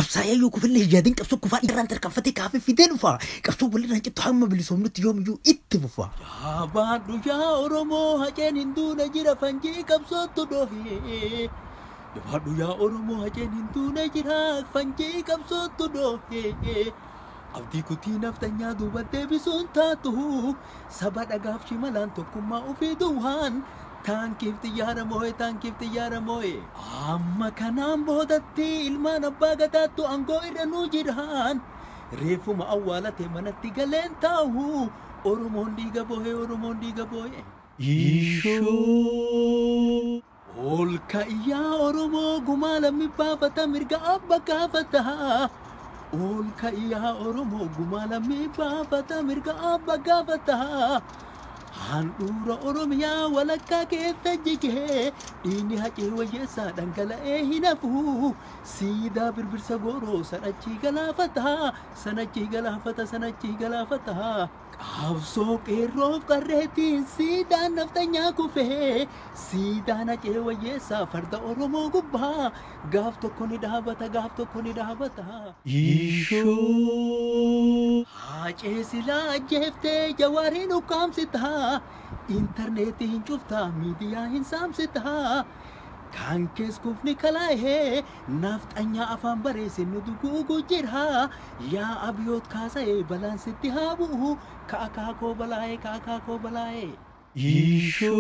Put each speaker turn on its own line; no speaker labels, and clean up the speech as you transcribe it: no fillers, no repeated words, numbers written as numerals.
Qabsaa'ee yoo kufillee yaadin qabsoo kufaa irraan tarkaanfatee kaafee fidee dhufa. Qabsoo walirraan cittu hamma bilisoomnutti yoomiyyuu itti fufa.
Jabaadhu yaa Oromoo, haceen hin duune jira, fanjii qabsootu dhohee. Jabaadhu yaa Oromoo, haceen hin duune jira, fanjii qabsootu dhohee. Abdii kutii naftanyaa duuba deebisuun taatu, saba dhagaaf shimalaan tokkummaa ofii duwwaan taankiif xiyyaara moo'e, taankiif xiyyaara moo'e. Amma kanaan boodatti ilmaan abbaa gadaattu aangoo irra nuu jiraan. Reeffuma awwaalate manatti galeen taa'u, Oromoon dhiiga boo'e, Oromoon dhiiga boo'e.
Ishoo.
Ol ka'iyyaa Oromoo, gumaa lammi baafata, mirga abba gaafata. Ol ka'iyyaa Oromoo, gumaa lammi baafata, mirga abba gaafata. Handhuura Oromiyaa walakkaa keessa jigee dhiigni hacee wayyeessaa dhangala'ee hin hafu. Siidaa birbirsa gooroo sanachii galaafata, sanachii galaafata, sanachii galaafata. Qabsoo qeerroof qarreetiin siidaan naftanyaa kufee, siidaan hacee wayyeessaa farda Oromoo gubbaa gaaf tokko ni dhaabata, gaaf tokko ni dhaabata.
Ishoo.
Hacee silaa ajjeeftee jawaariin ukkaamsita, intarneetii hin cufta, miidiyaa hin saamsita. Kan kees kufni kalaa'ee nafxanyaa afaan bareessin nu duguugu jira. Yaa abiyoot kaasa'ee balaan sitti haa bu'u, ka akaakoo balaa'ee, ka akaakoo balaa'ee.
Ishoo.